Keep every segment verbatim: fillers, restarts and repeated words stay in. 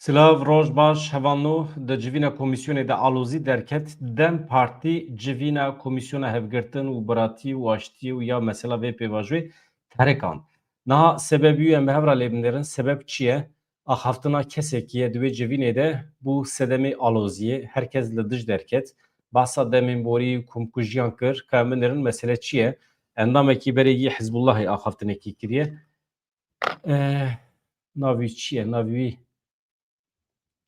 Silav, roj baş, hevalno. Di civîna komîsyonê de alozî derket, DEM Partî civîna Komîsyona Hevgirtin û Biratî û Aştiyê û ya mesela vê pêvajoyê terikand. Niha sebebî em bi hev re lê binêrin, sebeb çi ye? Axaftina kesekî ye di wê civînê de bû sedemê aloziyê, her kes li dij derket. Behsa demên borî û komkujiyan kir, ka em binêrin mesele çi ye? Endamekî berê yî Hizbullahê axaftinekî kiriye. Eh, navî çi ye? Navî wî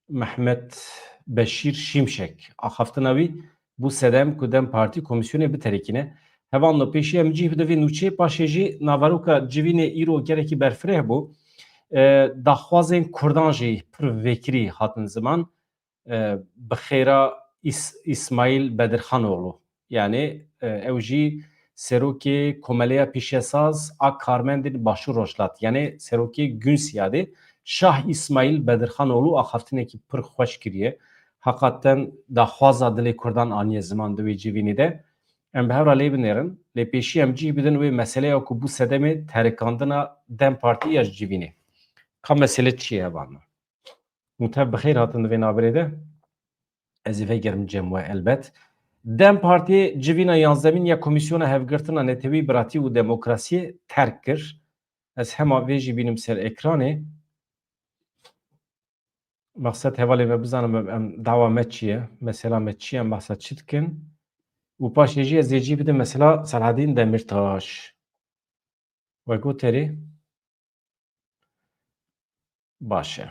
Mehmet Beşîr Şimşek. Axaftina wî bû sedem ku DEM Partî komîsyonê biterikîne. Hevalno, pêşî em cih bidin vê nûçeyê, paşê jî naveroka civînê îro gelekî berfireh bû. Eh, daxwazên Kurdan jî pir vekirî hatin ziman. Eh, bi xêra Îs-, Îsmaîl Bedirxanoğlu. Yanî, e, ew jî serokê Komeleya Pîşesaz a Karmendên Başûr Rojhilat, yanî serokê Günsiyadê, Şah Îsmaîl Bedirxanoğlu axaftinekî pir xweş kiriye. Heqaten daxwaza dilê Kurdan aniye ziman di wê civînê de. Em bi hev re lê binêrin, lê pêşî em cih bidin wê meseleya ku bû sedemê terikandina DEM Partî ya ji civînê. Ka mesele çi ye hevalno? Û tev bi xêr hatin di vê nabirê de. Ez ê vegerim cem we elbet. DEM Partiyê civîna yanzdemîn ya Komîsyona Hevgirtina Netewî, Biratî û Demokrasiyê terk kir. Ez hema vê jî bînim ser ekranê. Mexsed hevalê me bizanim em, em dawa me çi ye, mesela me çi ye, em behsa çi dikin. Û paşê jî ez ê cî bidim mesela Selahedîn Demîrtaş. We got erê? Baş e.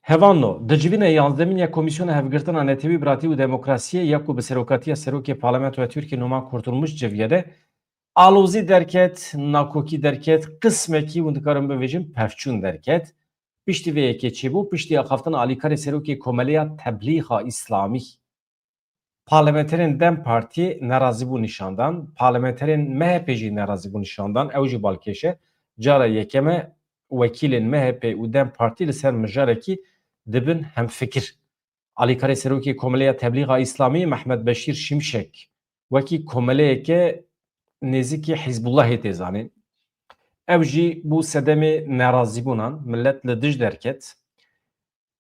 Hevalno, di civîna yanzdemîn ya Komîsyona Hevgirtina Netewî, Biratî û Demokrasiyê ya ku bi serokatiya Serokê Parlamentoya Tirkiyê Numan Kurtulmuş civiye de alozî derket, nakokî derket, qismekî hûn dikarin bibêjin pevçûn derket. Piştî vê yekê çêbû, piştî axaftina alîkarê Serokê Komeleya Teblîxa Îslamî. Parlamenterên DEM Partiyê nerazîbûn nîşan dan, parlamenterên MHPê jî nerazîbûn nîşan dan, ew jî balkêş e. Cara yekem e, wekîlên MHPê û DEM Partî li ser mijarekî dibin hemfikir. Alîkarê Serokê Komeleya Teblîxa Îslamî Mehmet Beşîr Şimşek wekî komeleyeke nêzîkî Hizbullahê tê zanîn. Ew jî bû sedemê nerazîbûnan, milet li dij derket.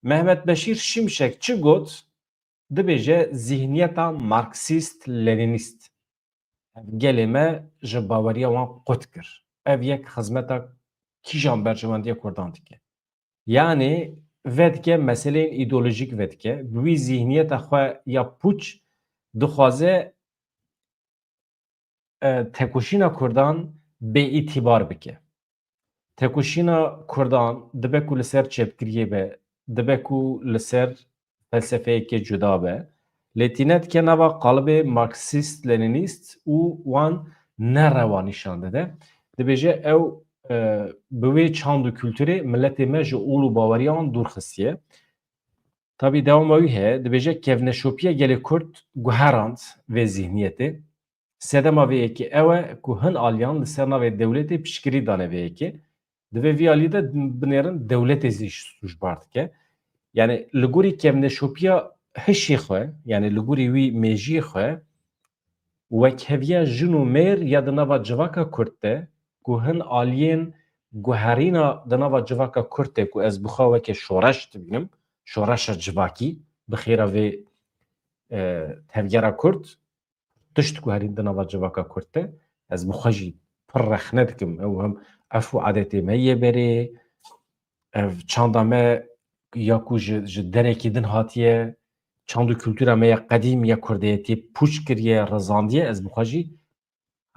Mehmet Beşîr Şimşek çi got? Dibêje zîhniyeta marksîst-lenînîst. Ev gelê me ji baweriya wan qut kir. Ev yek xizmeta kîjan berjewendiya Kurdan dike? Yanî vedike meseleyên îdeolojîk vedike. Bi wî zîhniyeta xwe ya pûç dixwaze, e, tekoşîna Kurdan bêîtîbar bike. Tekoşîna Kurdan dibe ku li ser çepgiriyê be, dibe ku li ser felsefeyeke cuda be, lê tîne dike nava qalibê marksîst-lenînîst û wan ne rewa nîşan dide. Dibêje ew, e, bi wê çand û kulturê miletê me ji ol û baweriya wan dûr xistiye. Tabî dewama wî heye, dibêje kevneşopiya gelê Kurd guherand vê zîhniyetê. Sedema vê yekê ew e ku hin aliyan li ser navê dewletê piştgirî dane vê yekê. Divê vî alî de binêrin dewletê zî sûcbar dike. Yanî li gorî kevneşopiya hişê xwe, yanî li gorî wî mêjiyê xwe, wekheviya jin û mêr ya di nava civaka Kurd de ku hin aliyên guherîna di nava civaka Kurd de ku ez bi xwe weke şoreş dibînim, şoreşa civakî, bi xêra vê, e, tevgera Kurd, tişt ku herî di nava civaka Kurd de, ez bi xwe jî pir rexne dikim. Ew hem erf û adetê me yê berê, ev çanda me ya ku ji, ji derekî din hatiye, çand û kultura me ya qedîm ya kurdeyetiyê pûç kiriye, rizandiye, ez bi xwe jî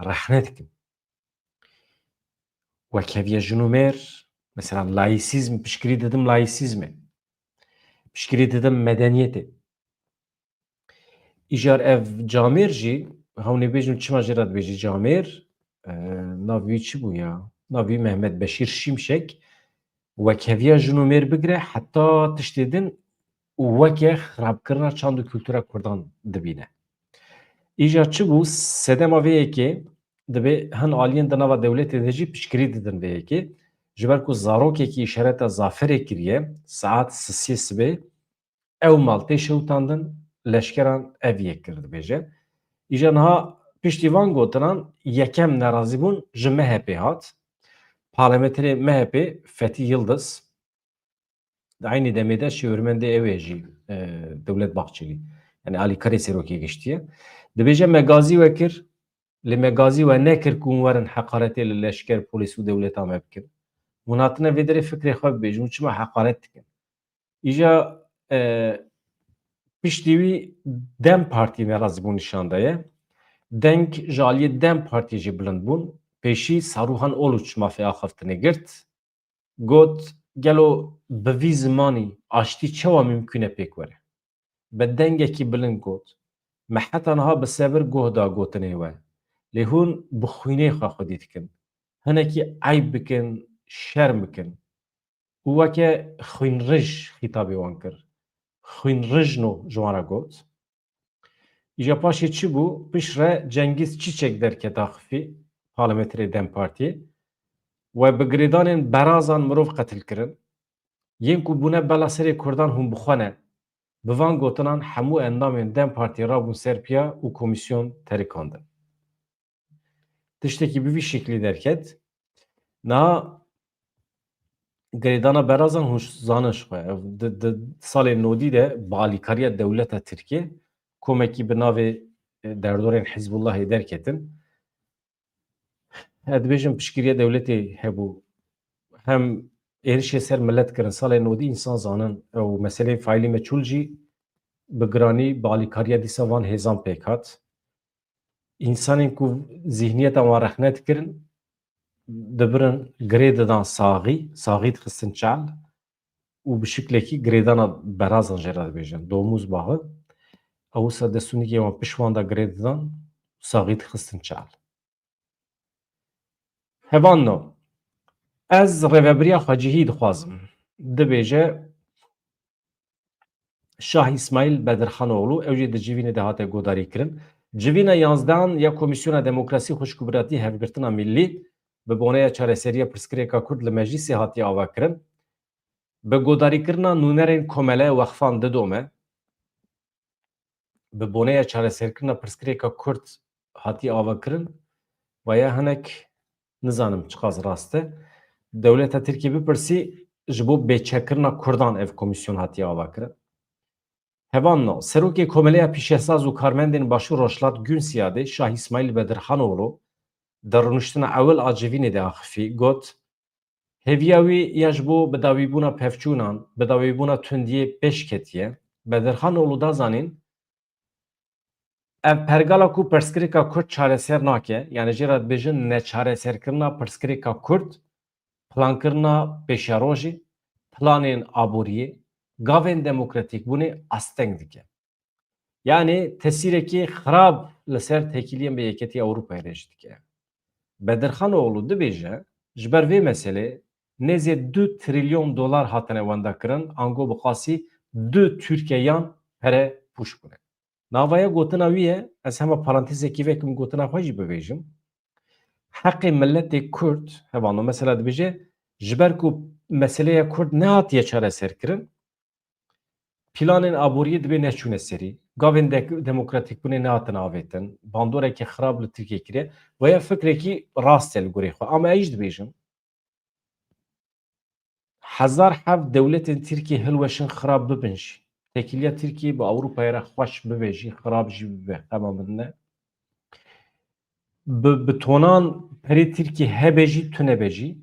rexne dikim. Wekheviya jin û mêr, mesela laîsîzm, piştgirî didim laîsîzmê. Piştgirî didim medeniyetê. Îcar ev camêr jî, hewnê bêjin çima jê re dibêjî camêr, e, navî wî çi bû ya? Navî wî Mehmet Beşîr Şimşek, wekheviya jin û mêr bigire heta tiştê din û weke xirabkirina çand û kultura Kurdan dibîne. Îcar çi bû? Sedema vê yekê dibê hin aliyên di nava dewletê de jî piştgirî didin vê yekê. Ji ber ku zarokekî îşareta zaferê kiriye, saet sisê sibê, ew mal tê şewitandin, leşkeran ev yek kir dibêje. Îja niha piştî van gotinan yekem nerazîbûn ji MHPê hat. Parlamenterê MHPê Fetî Yildiz, Di eynî demê de şêwirmendê ew ê jî, e, Dewlet Bahçelî. Yani alîkarê serokê giştî ye. Dibêje me gazî we kir, lê me gazî we nekir ku hûn werin heqaretê li leşker, polîs û dewleta me bikin. Hûn hatine vê derê fikrê xwe bibêjin, hûn çima heqaret dikin? Îja, e, piştî wî DEM Partî nerazîbûn nîşan daye. Deng ji aliyê DEM Partî jî bilind bûn. Pêşî Saruhan Oluç mafê axaftinê girt. Got, gelo bi vî zimanî aştî çawa mimkûn e pêk were? Bi dengekî bilind got, me heta niha bi sebir guh da gotinê we. Lê hûn bi xwînê xwe xwedî dikin. Hinekî eyb bikin, şerm bikin. Û weke xwînrij xîtabê wan kir. Xwînrijno ji wan re got. Îja paşê çi bû? Piştre Cengiz Çiçek derket axifî, parlamenterê DEM Partiyê. We bi girêdanên berazan mirov qetil kirin. Yên ku bûne bela serê Kurdan hûn bi xwe ne. Bi van gotinan hemû endamên DEM Partiyê rabûn ser piya û komîsyon terikandin. Tiştekî bi vî şeklî derket. Niha girêdana berazan hûn zanin ji xwe. Ev di, di salê nodî de bi alîkariya dewleta Tirkiyê komekî bi navê, e, derdorên Hizbullahê derketin. Ez dibêjim piştgiriya dewletê hebû. Hem êrişê ser milet kirin. Salê nodî însan zanin. Ew meseleyên faîlî meçhûl jî bi giranî bi alîkariya dîsa van hêzan pêk hat. Însanên ku zîhniyeta wan rexne dikirin, dibirin girê didan saxî, saxî dixistin çal û bi şiklekî girêdana berazan jê re dibêjin, domuz bağı. Ew wisa destûnikê wan pişt wan de girê didan, saxî dixistin çal. Hevanno, ez rêvebiriya xwecihî dixwazim. Dibêje, Şah Îsmaîl Bedirxanoğlu, ew jî di civînê de hate guhdarîkirin. Civîna yanzdehan ya Komîsyona Demokrasî, Xweşikûbiratî, Hevgirtina Millî bi boneya çareseriya pirsgirêka Kurd li meclîsê hatiye avakirin. Bi guhdarîkirina nûnerên komele wexfan Didome, bi boneya çareserkirina pirsgirêka Kurd hatiye avakirin. Vaya hinek nizanim çiqas rast e. Dewleta Tirkiyê bipirsî, ji bo bêçekirina Kurdan ev komîsyon hatiye avakirin. Hevanno, Serokê Komeleya Pîşesaz û Karmendên Başûr Rojhilat Gunsiyadê, Şah Îsmaîl Bedirxanoğlu, di rûniştina ewil a civînê de axifî, got, hêviya wî ya ji bo bidawîbûna pevçûnan, bidawîbûna tundiyê pêş ketiye. Bedirxanoğlu da zanîn, ev pergala ku pirsgirêka Kurd çareser nake, yani jê re dibêjin neçareserkirina pirsgirêka Kurd, plankirina pêşerojê, planên aboriyê, gavên demokratîkbûnê asteng dike. Yani tesîrekî xirab li ser têkiliyên bi Yeketiya Ewropayê re jî dike. Bedirxanoğlu dibêje, ji ber vê meselê nêzê du trilyon dolar hatine wendakirin, ango bi qasî du Tirkiyeyan pere pûç bûne. Navaya gotina wî ye, ez hema parantezekî vekim gotina xwe jî bibêjim. Heqê miletê Kurd, hevalno, mesela dibêje, ji ber ku meseleya Kurd nehatiye çareserkirin, planên aboriyê dibê neçûne serî, gavên de-, demokratîkbûnê nehatine avêtin, bandoreke xirab li Tirkiyê kiriye, veya fikrekî rast e li gorî xwe. Ama ez jî dibêjim, hezar hev dewletên Tirkiyê hilweşin xirab bibin jî, têkiliya Tirkiyê bi Ewropayê re xweş bibe jî, xirab jî bibe, xema min ne. Bi, bi tonan perê Tirkiyê hebe jî, tune be jî,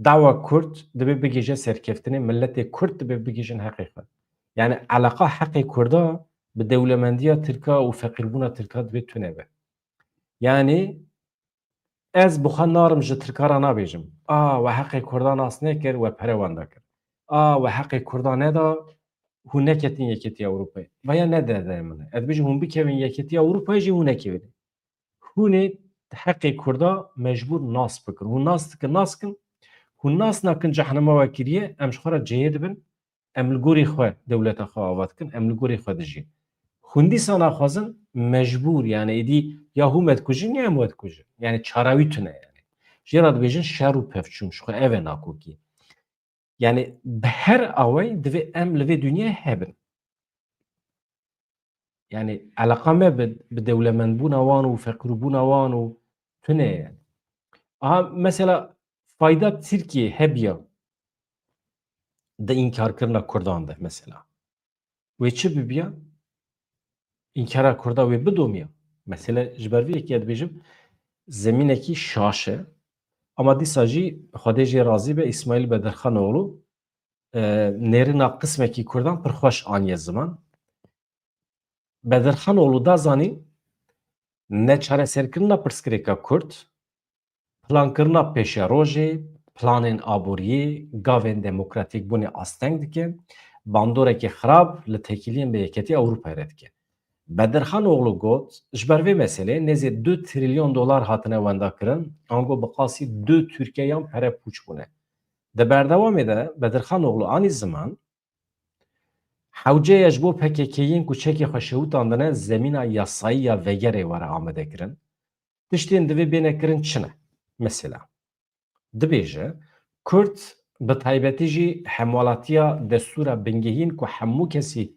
dawa Kurd dibê bigihîje serkeftinê, miletê Kurd dibê bigihîjin heqê xwe. Yani eleqa heqê Kurda bi dewlemendiya Tirka û feqîrbûna Tirka dibê tune be. Yani ez bi xwe narim ji Tirka re nabêjim, a we heqê Kurda nas nekir, we pere wenda kir. A we heqê Kurda neda, hûn neketin Yeketiya Ewropayê. Veya ne derê min e. Ez dibêjim hûn bikevin Yeketiya Ewropayê jî hûn nekevin. Hûn ê heqê Kurda mecbûr nas bikin. Hûn nas dikin, nas kin. Hûn nas nakin, cehnema we kiriye, em ji xwe re cihê dibin. Em li gorî xwe dewleta xwe ava dikin, em li gorî xwe dijîn. Hûn dîsa naxwazin, mecbûr, yani êdî ya hûn me dikujin ya em we dikujin. Yani çara wî tune yani. Jê re dibêjin şer û pevçûn, ji xwe ev e nakokî. Yani bi her awayî divê em li vê dinyayê hebin. Yani eleqa me bi, bi dewlemendbûna wan û feqîrbûna wan û tune ye yani. Aha mesela fayda Tirkiyê hebiya di înkarkirina Kurdan de mesela. Wê çi bibiya? Înkara Kurda wê bidomiya. Mesele ji ber vê yekê dibêjim, zemînekî şaş e. Ama dîsa jî Xwedê jê razî be, Îsmaîl Bedirxanoğlu, e, nêrîna qismekî Kurdan pir xweş aniye ziman. Bedirxanoğlu da zanî neçareserkirina pirsgirêka Kurd, plankirina pêşerojê, planên aboriyê, gavên demokratîkbûnê asteng dike, bandorekî xirab li têkiliyên bi Yeketî Ewropayê re dike. Bedirxanoğlu got, ji ber vê meselê nêzî du trilyon dolar hatine wendakirin, ango bi qasî du Tirkiyeyan pere pûç bûne. Di berdewamê de Bedirxanoğlu anî ziman, hewce ye ji bo P K K'yên ku çekê xwe şewitandine zemîna yasayî ya vegerê were amadekirin. Tiştên divê bêne kirin çi ne? Mesela, dibêje, Kurd bi taybetî jî hemwelatiya destûra bingehîn ku hemû kesî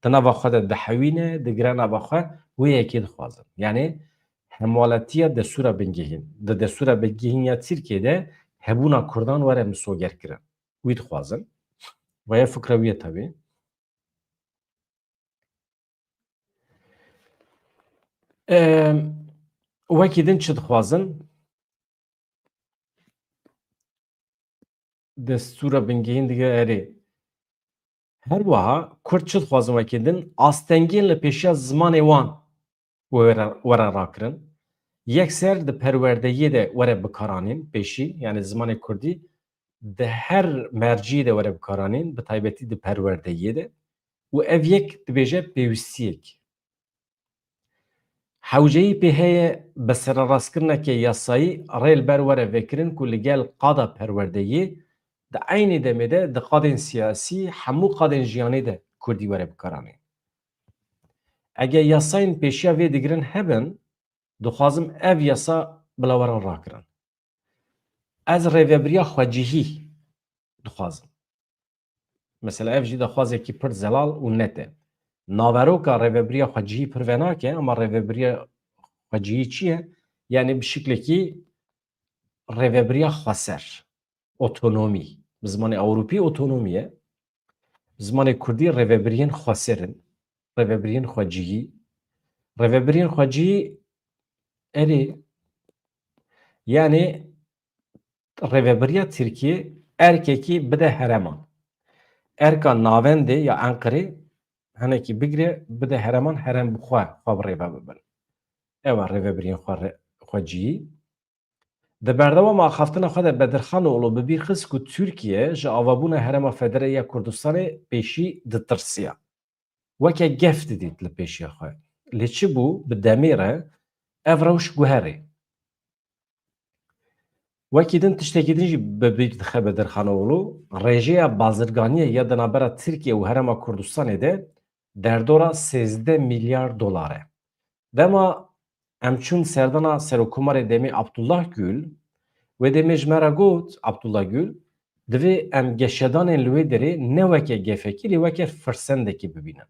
di nava xwe de dihewîne, digire nava xwe, wê yekê dixwazin. Yanî hemwelatiya destûra bingehîn. Di destûra bingehîn ya Tirkiyê de hebûna Kurdan were misogerkirin. Wî dixwazin. Vaya fikra wî ye tevî. Em, wekî din çi dixwazin? Destûra bingehîn dige erê. Her wiha Kurd çi dixwazin wekî din? Astengiyên li pêşiya zimanê wan were, were rakirin. Yekser di perwerdeyê de were bikaranîn pêşî, yanî zimanê Kurdî di her merciyê de were bikaranîn, bi taybetî di perwerdeyê de. Û ev yek dibêje pêwîstiyek. Hewceyî pê heye bi sererastkirineke yasayî rê li ber were vekirin ku li gel qada perwerdeyê di eynî demê de di qadên siyasî, hemû qadên jiyanê de Kurdî were bikaranîn. Eger yasayên pêşiya vê digirin hebin, dixwazim ev yasa bila werin rakirin. Ez rêvebiriya xwecihî dixwazim. Mesela ev jî daxwazekî pir zelal û net e. Naveroka rêvebiriya xwecihî pir venake, ama rêvebiriya xwecihî çi ye? Yanî bi şiklekî rêvebiriya xweser, otonomî. Bi zimanê Ewropî otonomî ye. Bi zimanê Kurdî rêvebiriyên xweser in. Rêvebiriyên xwecihî. Rêvebiriyên xwecihî erê, yanî rêvebiriya Tirkiyê erkekî bide hereman. Erka navendê ya Enqerê hinekî bigire, bide hereman, herem bi xwe, xwe bi rêve bibin. Ew e rêvebiriyên xwe re-, xwecihî. Di berdewama axaftina xwe de Bedirxanoğlu bi bîr xist ku Tirkiye ji avabûna herêma federe ya Kurdistanê pêşî ditirsiya. Weke gef didît li pêşiya xwe. Lê çi bû? Bi demê re ev rewş guherî. Wekî din tiştekî din jî bi bîr dixe Bedirxanoğlu, rêjeya bazirganiyê ya di navbera Tirkiye û Herêma Kurdistanê de derdora sêzdeh milyar dolar e. Dema em çûn serdana Serokkomarê demê Abdullah Gül, wê demê ji me re got, Abdullah Gül, divê em geşedanên li wê derê ne weke gefekî, lê weke firsendekî bibînin.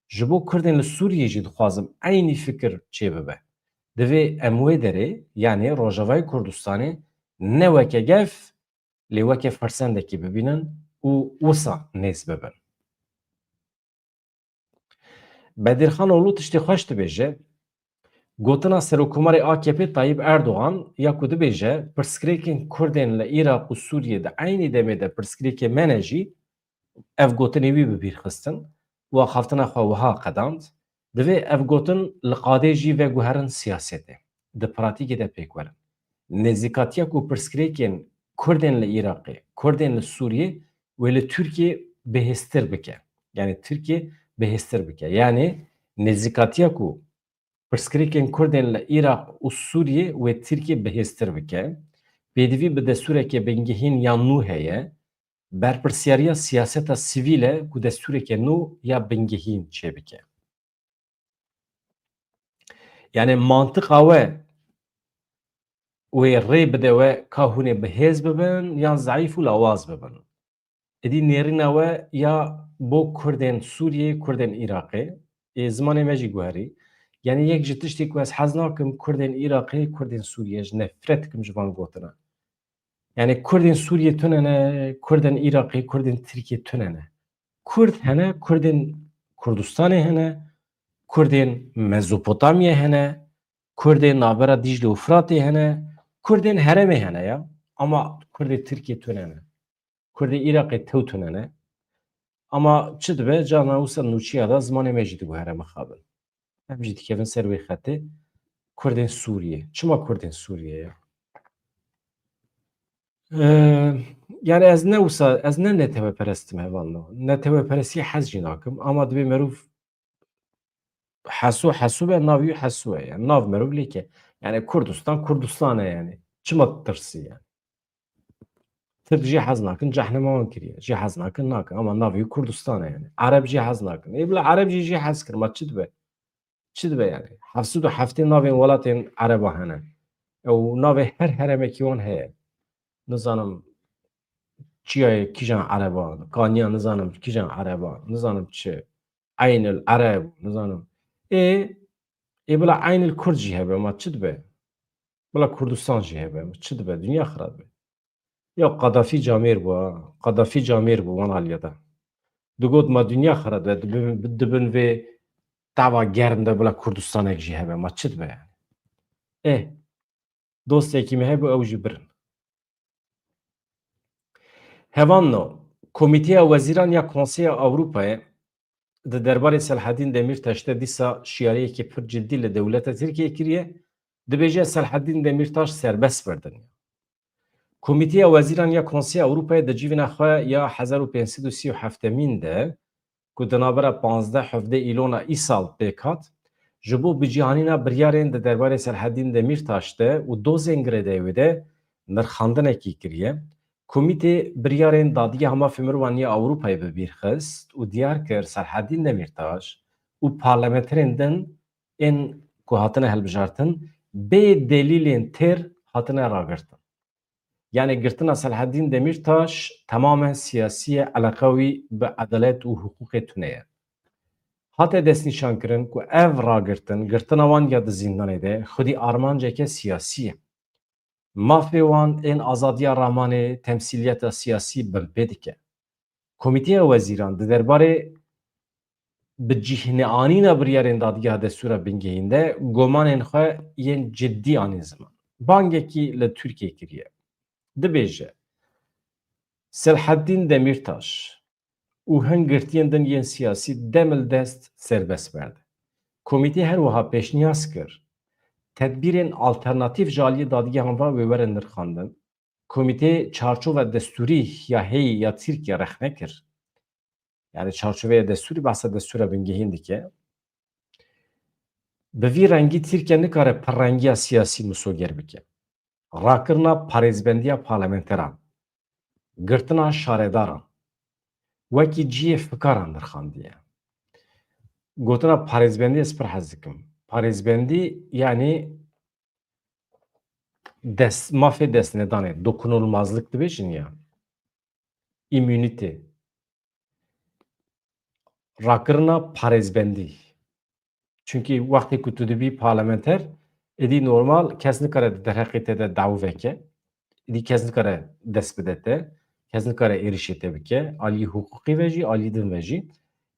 Ji bo Kurdên li Sûriyê jî dixwazim eynî fikir çêbibe. Divê em wê derê, yanî Rojavayê Kurdistanê, ne weke gef, lê weke firsendekî bibînin û wisa nêz bibin. Bedirxanoğlu tiştê xweş dibêje. Gotina Serokkomarê A K P Tayyip Erdogan ya ku dibêje, pirsgirêkên Kurdên li Iraq û Sûriyê di eynî demê de pirsgirêkê me ne jî, ev gotinê wî bi bîr xistin û axaftina xwe wiha qedand, divê ev gotin li qadê jî veguherin siyasetê, di pratîkê de pêk werin. Nêzîkatiya ku pirsgirêkên Kurdên li Iraqê, Kurdên li Sûriyê wê li Tirkiyê bihêztir bike. Yanî Tirkiye bihêztir bike. Yanî nêzîkatiya ku pirsgirêkên Kurdên li Iraq û Sûriyê wê Tirkiye bihêztir bike. Pêdivî bi destûreke bingehîn ya nû heye. Berpirsyariya siyaseta sivîl e ku destûreke nû ya bingehîn çêbike. Yanî mantiqa we wê rê bide we ka hûn ê bi hêz bibin yan zeîf û lawaz bibin. Êdî nêrîna we ya bo Kurdên Sûriyê, Kurdên Iraqê, ê zimanê me jî guherî. Yanî yek ji tiştê ku ez hez nakim Kurdên Iraqê, Kurdên Sûriyê, ji nefret dikim ji van gotina. Yani Kurdên Sûriyê tune ne, Kurdên Iraqê, Kurdên Tirkiyê tune ne. Kurd hene, Kurdên Kurdistanê hene, Kurdên Mezopotamyê hene, Kurdên navbera Dîcle û Firatê hene, Kurdên herêmê hene ya. Ama Kurdê Tirkiyê tune ne. Kurdê Iraqê tew tune ne. Ama çi dibe, carna wisa nûçiya da zimanê me jî diguhere mixabin. Em jî dikevin ser wê xetê. Kurdên Sûriyê. Çima Kurdên Sûriyê ya? Ee, yani ez ne wisa, ez ne neteweperest im hevalno. Neteweperestiyê hez jî nakim. Ama dibê merûv heso heso be, nav wî heso ye. Yani nav merûv lêke. Yani Kurdistan, Kurdistan e yani. Çima tirsî yani? Tirk jî hez nakin, cehnema wan kiriye. Jî hez nakin, nakin. Ama navê wî Kurdistan e yani. Ereb jî hez nakin. Ê bila Ereb jî jî hez kir, ma çi dibe? Çi dibe yani? Heft sed û heftê navên welatên Ereba hene. Ew navê her heremekî wan heye. Nizanim çiyayê kîjan Ereba, kaniya nizanim kîjan Ereba, nizanim çi. Eynil Ereb, nizanim. Ê, ê bila Eynil Kurd jî hebe, ma çi dibe? Bila Kurdistan jî hebe, ma çi dibe? Dinya xira dibe. Ya Qadafî camêr bû, ha. Qadafî camêr bû wan aliyê de. Digot ma dinya xira dibe, dibin, dibin vê tava germ de bila Kurdistanek jî hebe, ma çi dibe yani? Ê, dostekî me hebû ew jî birin. Hevalno, Komîteya Wezîran ya Konseya Ewropayê di derbarê Selhedîn Demîrtaş de dîsa şiyariyekî pir cidî li dewleta Tirkiyê kiriye, dibêje Selhedîn Demîrtaş serbest berdin. Komîteya Wezîran ya Konseya Ewropayê di civîna xwe ya hezar û pênc sed û sî û heft de ku di navbera panzdeh hevdeh îlona îsal pêk hat, ji bo bicîhanîna biryarên di derbarê Selhedîn Demîrtaş de û dozên girêdayî wê de nirxandinekî kiriye. Komîtê biryarên Dadgeha Mafê Mirovan ya Ewropayê bi bîr xist û diyar kir Selhedîn Demîrtaş û parlamenterên din ên ku hatine hilbijartin bê delîlên têr hatine ragirtin. Yani girtina Selhedîn Demîrtaş temamen siyasî ye, eleqa wî bi edalet û hiqûqê tune ye. Hate destnîşankirin ku ev ragirtin, girtina wan ya di zîndanê de xwedî armanceke siyasî ye. Mafê wan ên azadiya ramanê temsîliyeta siyasî binpê dike. Komîteya Wezîran di derbarê bi cih neanîna biryarên Dadgeha Destûra Bingehîn de gomanên xwe yên cidî anîn ziman. Bangekî li Tirkiyê kiriye. Dibêje, Selhedîn Demîrtaş û hin girtiyên din yên siyasî dem li dest serbest berde. Komîtê her wiha pêşniyaz kir, tedbîrên alternatîf ji aliyê dadgehan ve wê werin nirxandin. Komîtê çarçova destûrî ya heyî ya Tirkiye rexne kir. Yani çarçoveya destûrî, behsa destûra bingehîn dike. Bi vî rengî Tirkiye nikare pirrengiya siyasî misoger bike. Rakirina parêzbendiya parlamenteran, girtina şaredaran, wekî cihê fikaran nirxandiye. Gotina parêzbendî ez pir hez dikim. Parêzbendî yani dest, mafê destnedanê, dokunulmazlık dibêjin ya, îmûnîte, rakirina parêzbendî. Çunkî wextê ku tu dibî parlamenter, êdî normal kes nikare di derheqê te de dawî veke, êdî kes nikare dest bide te, kes nikare êrişê te bike, alî hiqûqî ve jî, alî din ve jî.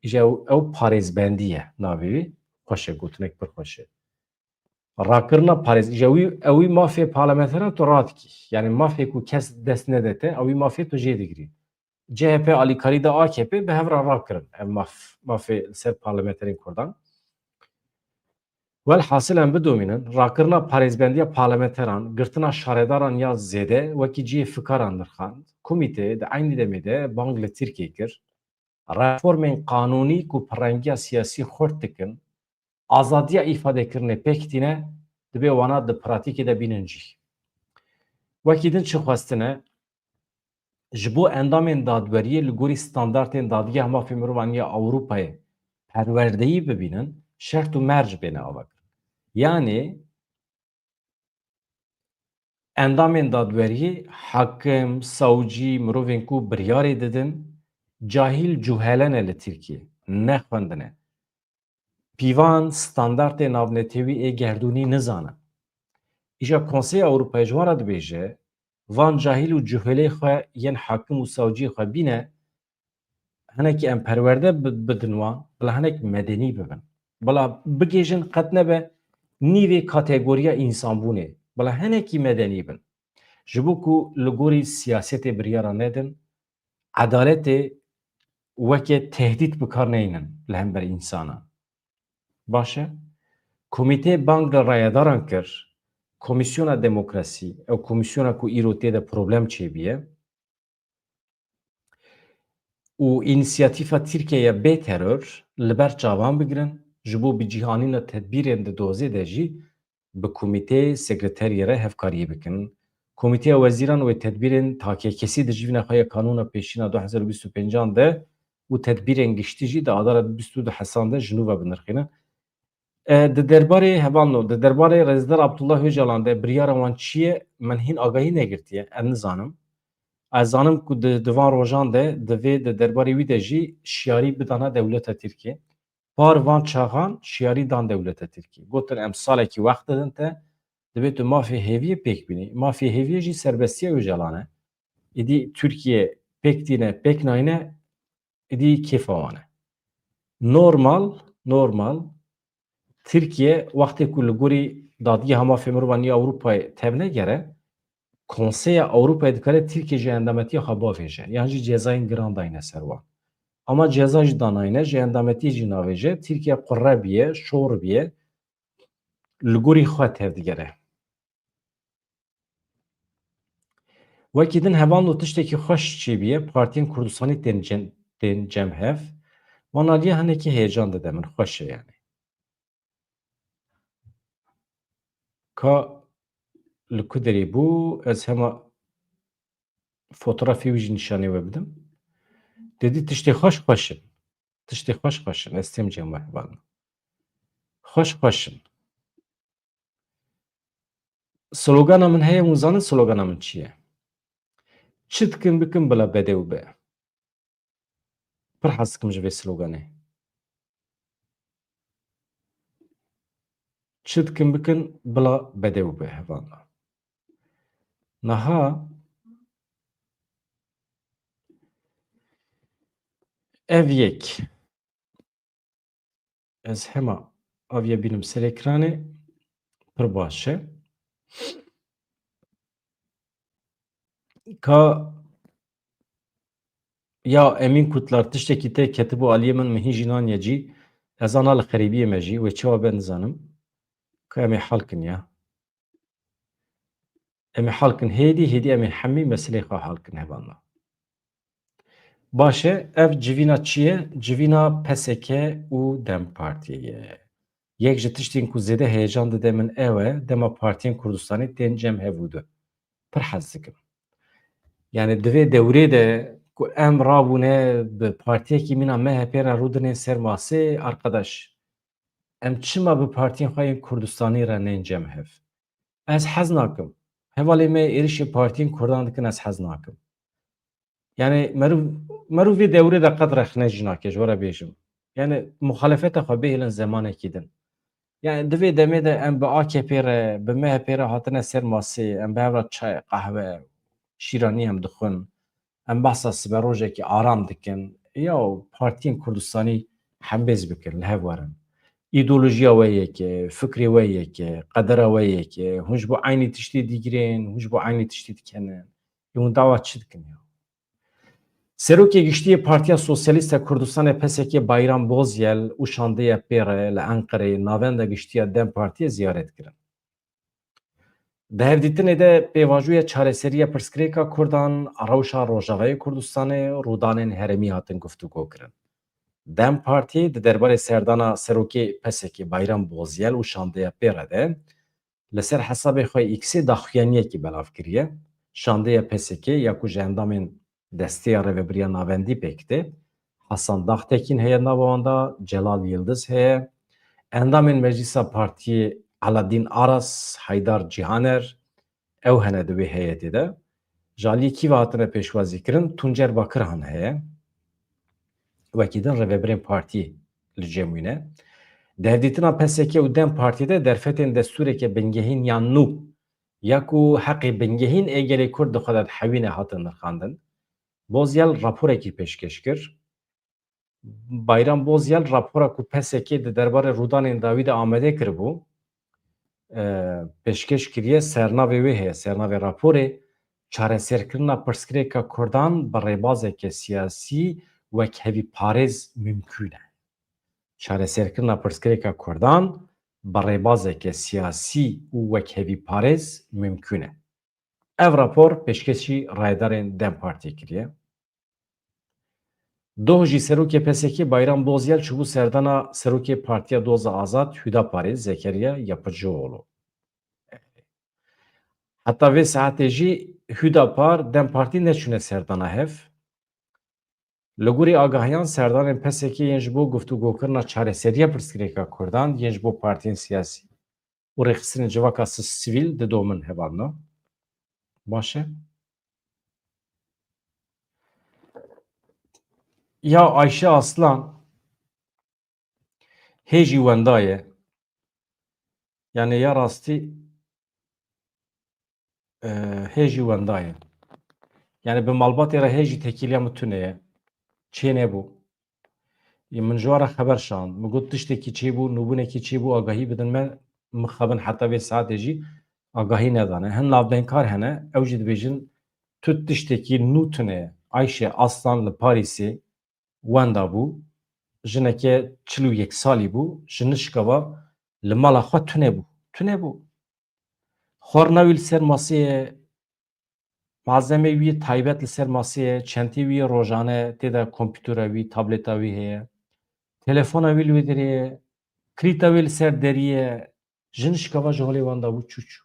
Îja ew, ew parêzbendî ye navê wî. Xweş e, gotinek pir xweş e. Rakirina parêz, îja wî, ew wî mafê parlamenteran tu radikî. Yani mafê ku kes dest nede te, ew wî mafê tu jê digirî. C H P alîkarî de A K P bi hev re rakirin ev maf, mafê li ser parlamenterên Kurdan. Welhasil em bidomînin, rakirina parêzbendiya parlamenteran, girtina şaredaran ya zêde wekî cihê fikaran nirxand. Komîte di eynî demê de bang li Tirkiyê kir, reformên qanûnî ku pirrengiya siyasî xurt dikin, azadiya îfadekirinê pêk tîne, dibê wana di pratîkê de bînin cî. Wekî din çi xwestine? Ji bo endamên dadweriyê li gorî standartên Dadgeha Mafê Mirovan ya Ewropayê perwerdeyî bibînin, şert û merc bêne avakirin. Yanî endamên dadweriyê, hakim, sawcî, mirovên ku biryarê didin, cahîl cûhele ne li Tirkiyê, nexwendine. Pîvan standartê navnetewî ê gerdûnî nizane. Îja Konseya Ewropayê ji wan re dibêje, van cahîl û cuhêlê xwe yên hakim û sawciyê xwe bîne, hinekî em perwerde bi-, bidin wan, bila hinek medenî bibin. Bila bigêjin qet nebe nîvê kategoriya însanbûnê. Bila hinekî medenî bin. Ji bo ku li gorî siyasetê biryara nedin, edaletê weke tehdît bi kar neynin li hember însanan. Baş e? Komîteyê bang li rayedaran kir, Komîsyona Demokrasî, ew komîsyona ku îro tê de problem çêbûye, û Înîsiyatîfa Tirkiye ya Bê Teror li ber çavan bigirin, ji bo bi cîhanîna tedbîrên di dozê de jî bi komîteyê sekreteriyê re hevkariyê bikin. Komîteya Wezîran wê tedbîrên takekesî di civîna xwe ya kanûna pêşîna du hezar û bîst û pêncan de û tedbîrên giştî jî di adara bîst û du Hesan de ji nû ve binirxînin. E, di derbarê hevalno, di derbarê Rêzdar Abdullah Ocalan de biryara wan çi ye, min hîn agahî negirtiye, ez nizanim. Ez zanim ku di, di van rojan de divê di derbarê wî de jî şiyarî bidana dewleta Tirkiyê. Par van çaxan şiyarî dan dewleta Tirkiyê. Gotin, em salekî wext didin te, divê tu mafê hêviyê pêk bînî. Mafê hêviyê jî serbestiya Ocalan e. Îdî Tirkiye pêk tîne, pêk nayne, îdî kêfa wan e. Normal, normal, Tirkiye wextê ku li gorî Dadgeha Mafê Mirovan ya Ewropayê tevnegere, Konseya Ewropayê dikare Tirkiye ji endametiya xwe bavêje, yan jî cezayên giran dayne ser wan. Ama ceza jî danayne, ji endametiyê jî navêje, Tirkiye qurre biye, şor biye, li gorî xwe tevdigere. Wekî din hevalno tiştekî xweş çêbûye, partiyên Kurdistanî tên cem, tên cem hev. Van aliyê hinekî heyecan dide min, xweş e yani. Ka li ku derê bû, ez hema fotografê wî jî nîşanê we bidim. Dedî tiştê xweş xweş in. Tiştê xweş xweş in. Ez têm cem we hevalno. Xweş xweş in. Slogana min heye, hûn zanin slogana min çi ye? Çi dikin bikin bila bedew be. Pir hez dikim ji vê sloganê. Çi dikin bikin bila bedew be, hevalno. Niha ev yek. Ez hema aviya bînim ser ekranê, pir baş e. Ka ya Emîn Kutlar, tiştekî te ketibû aliyê min, min hîn jî naniye cî. Ez ana li xerîbiyê me jî, wê çawa be nizanim. Ka em ê hal kin ya. Em ê hal kin hêdî, hêdî em ê hemî meseleyê xwe hal kin hevalno. Baş e, ev civîna çi ye? Civîna P S K û DEM Partiyê ye. Yek ji tiştên ku zêde heyecan dide min ew e, dema partiyên Kurdistanê tên cem hev û du. Pir hez dikim. Yani di vê dewrê de ku em rabûne bi partiyekî mîna M H P re rûdinên ser masê, arkadaş, em çima bi partiyên xwe yên Kurdistanî re nên cem hev? Ez hez nakim. Hevalê me êrişê partiyên Kurdan dikin, ez hez nakim. Yani meriv, meriv vê dewrê de qet rexne jî nake, ji we re bêjim. Yani muxalefeta xwe bihêlin zemanekî din. Yani di vê demê de em bi A K P re, bi M H P re hatine ser masê, em bi hev re çay, qehwe, şîranî em dixwin. Em behsa siberojekî aram dikin. Ya partiyên Kurdistanî hembêz bikin, li hev werin. Îdeolojiya we yek e, fikrê we yek e, qedera we yek e. Hûn ji bo eynî tiştî digirên, hûn ji bo eynî tiştî dikenin. Ê hûn dawa çi dikin ya? Serokê Giştî yê Partiya Sosyalîst a Kurdistanê P S K Bayram Bozyel û şandeya pê re li Enqereyê navenda giştî ya DEM Partiyê ziyaret kirin. Di hevdîtinê de pêvajoya çareseriya pirsgirêka Kurdan, rewşa Rojavayê Kurdistanê, rûdanên herêmî hatin guftûgo kirin. DEM Partiyê di derbarê serdana serokê P S K Bayram Bozyel û şandeya pê re de li ser hesabê xwe X-ê daxuyaniyekî belav kiriye. Şandeya P S K ya ku ji endamên Desteya Rêvebiriya Navendî pêk tê, Hasan Dagtekîn heye nava wan de, Celal Yildiz heye, endamên Meclîsa Partiyê Aladîn Aras, Haydar Cîhaner, ew hene di wê heyetê de. Ji aliyê kî ve hatine pêşwazîkirin? Tuncer Bakirhan heye. Wekî din rêvebirên partiyê li cem wî ne. Di hevdîtina P S K û DEM Partiyê de derfetên destûreke bingehîn yan nû ya ku heqê bingehîn ê gelê Kurd di xwe de dihewîne hatin nirxandin. Bozyel raporekî pêşkêş kir. Bayram Bozyel rapora ku P S K di derbarê rûdanên dawî de amade kiribû, e, pêşkêş kiriye, sernavê wê heye, sernavê raporê, çareserkirina pirsgirêka Kurdan bi rêbazeke siyasî wekhevîparêz mimkûn e. Çareserkirina pirsgirêka Kurdan bi rêbazeke siyasî û wekhevîparêz mimkûn e. Ev rapor pêşkêşî rayedarên DEM Partiyê kiriye. Doh jî serokê P S K Bayram Bozyel çûbû serdana serokê Partiya Doza Azad Hüdaparê Zekeriya Yapıcıoğlu. Heta vê saetê jî Hüdapar DEM Partî neçûne serdana hev. Li gorî agahiyan, serdanên P S K yên ji bo guftûgokirina çareseriya pirsgirêka Kurdan yên ji bo partiyên siyasî û rêxistinên civaka si-, sivîl didomin, hevalno. Baş e. Ya Ayşe Aslan hê jî wenda ye. Yani ya rastî, e, hê jî wenda ye. Yani bi malbatê re hê jî têkiliya min tune ye. Çê nebû. Ê, min ji wan re xeber şand. Min got tiştekî çêbû, nûbûnekî çêbû, agahî bidin me. Mixabin heta vê saetê jî agahî nedane. Hin navbeynkar hene, ew jî dibêjin tu tiştekî nû tune ye. Ayşe Aslan li Parîsê wenda bû. Jineke çil û yek salî bû. Ji nişka va li mala xwe tune bû. Tune bû. Xwarina wî li ser masê ye. Malzemê wî taybet li ser masê ye. Çentê wî rojane tê de kompûtera wî, tableta wî heye. Telefona wî li wê derê ye. Krîta wê li ser derî ye. Ji nişka va ji holê wenda bû çû çû.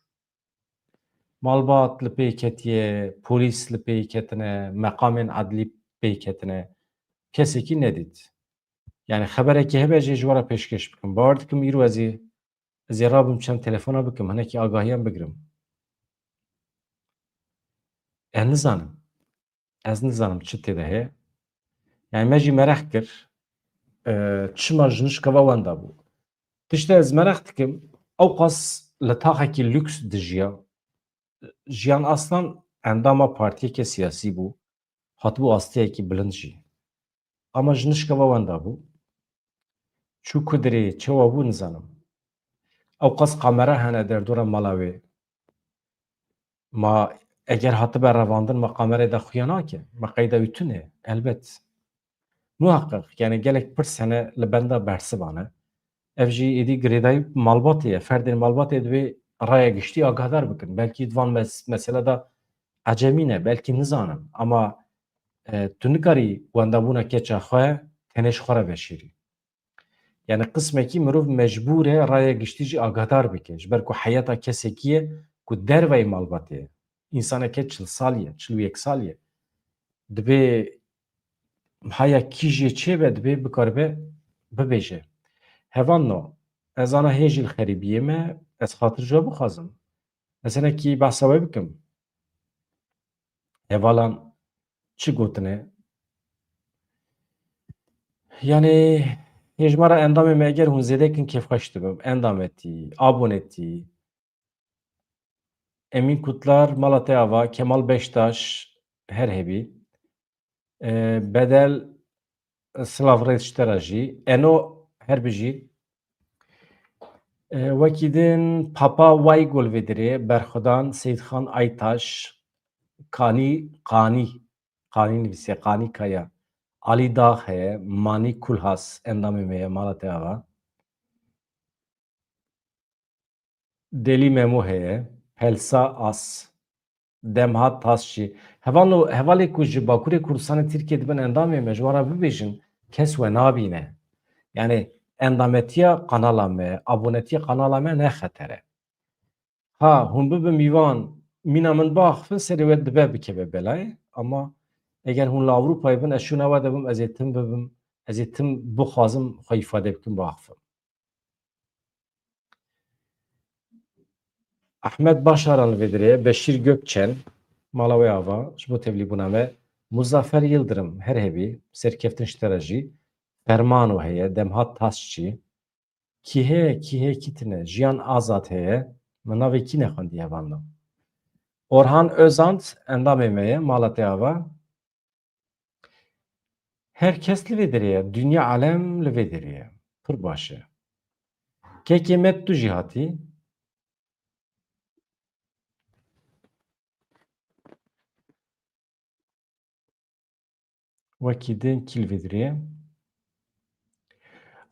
Malbat li pê ketiye, polîs li pê ketine, meqamên edlî pê ketine. Kesekî nedît. Yani xeberekî hebe jê ji we re pêşkêş bikim. Bawer dikim îro ez ê, ez ê rabim çend telefona bikim, hinekî agahiyan bigirim. Ez nizanim. Ez nizanim çi tê de heye. Yani me jî mereq kir, e, çima ji nişka va wenda bû. Tiştê ez mereq dikim, ewqas li taxekî lûks dijiya. Jiyan Aslan endama partiyeke siyasî bû, hatibû asteyekî bilind jî. Ama ji nişka va wenda bû. Çû ku dirê, çawa bû nizanim. Ewqas kamera hene derdora mala wê. Ma eger hatibe revandin, ma kamerê de xuya nake. Ma qeyda wî tune, elbet. Muhaqqeq, yani gelek pirs hene li benda bersivan e. Ev jî êdî girêdayî malbatê ye. Ferdên malbatê divê raya giştî agahdar bikin. Belkî di van mes-, mesele de ecemî ne, belkî nizanin. Ama, e, tu nikarî wendabûna keça xwe tenê ji xwe re veşêrî. Yani qismekî mirov mecbûr e raya giştî jî agahdar bike. Ji ber ku heyata kesekî ye ku derveyî malbatê ye. Însaneke çil salî ye, çil û yek salî ye. Dibê haya kî jê çêbe, dibê bikaribe bibêje. Hevalno, ez ana hê jî li xerîbiyê me, ez xatir ji we bixwazim. Ez hinekî behsa we bikim. Hevalan çi gotine? Yani hê ji me re endamê me eger hûn zêde kin kêfxweş dibim. Endametî, abonetî, Emîn Kutlar, mala te ava, Kemal Beştaş, her hebî. E, Bedel, silav rêz ji te re jî. Eno, her bijî. E, wekî din Papa Waygol vê dirê, Berxwedan, Seyîdxan Aytaş, Kanî, Qanî, Qanî nivîsiye, Qanî Kaya, Alî Dax heye, Manî Kulhas, endamê me ye, mala te ava. Delî Memo heye, Pelsa As, Demhat Tasçî. Hevalno, hevalê ku ji Bakurê Kurdistanê Tirkiyê dibin endamê me, ji wan re bibêjin, kes we nabîne. Yani endametiya kanala me, abonetiya kanala me ne xeter e. Ha, hûn bibin mîvan, mîna min biaxifin, serê we dibe bikeve belayê. Ama eger hûn li Ewropayê bin, ez şûna we de bim, ez ê tim bibim, ez ê tim bixwazim, xwe îfade bikim, biaxifim. Ehmed Başaran li vê dirê, Beşîr Gökçen, mala wê ava, ji bo tevlîbûna me, Muzaffer Yildirim, her hebî, serkeftin ji te re jî, Fermano heye, Demhat Tasçî, kî heye, kî heye, kî tine, Jiyan Azad heye, min navê kî nexwendî hevalno. Orhan Özant endamê me ye, mala te ava. Her kes li vê derê ye, dinya alem li vê derê ye. Pir baş e. Kekê me tu jî hatî. Wekî din kî li vê derê ye?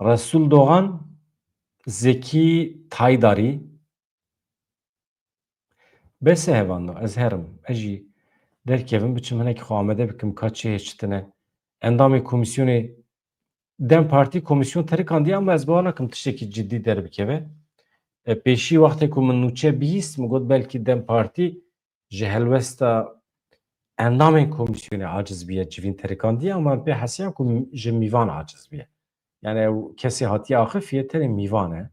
Resul Doğan, Zekî Taydarî. Bes e hevando, ez herim. Ez jî derkevim, biçim hinekî xwe amade bikim, ka çi hê çi tine. Endamê komîsyonê DEM Partî komîsyon terikandiye, ama ez bawer nakim tiştekî cidî derbikeve. E, pêşî wextê ku min nûçe bihîst, min got belkî DEM Partî ji helwesta endamên komîsyonê aciz bûye, civîn terikandiye, ama em pê hesiyan ku ji mîvan aciz bûye. Yani ew kesê hatiye axifiye tenê mîvan e.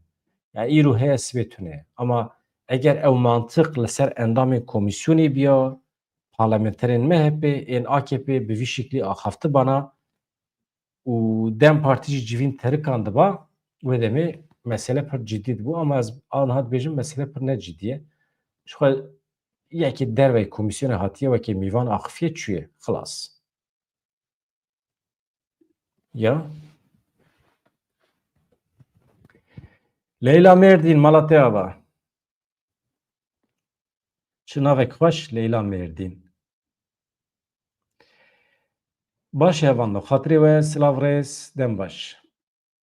Yani îro heye sibê tune. Ama eger ew mantiq li ser endamên komîsyonê biya, parlamenterên M H P, ên A K P bi vî şiklî axafti bana û DEM Partî jî civîn terikandiba, wê demê mesele pir cidî dibû. Ama ez aniha dibêjim mesele pir ne cidî ye. Ji xwe yekê derveyî komîsyonê hatiye wekê mîvan axifiye çûye. Xilas. Ya. Leyla Mêrdîn, mala te ava. Çi navek xweş, Leyla Mêrdîn. Baş e hevando, xatirê we, silav, rêz, dem baş.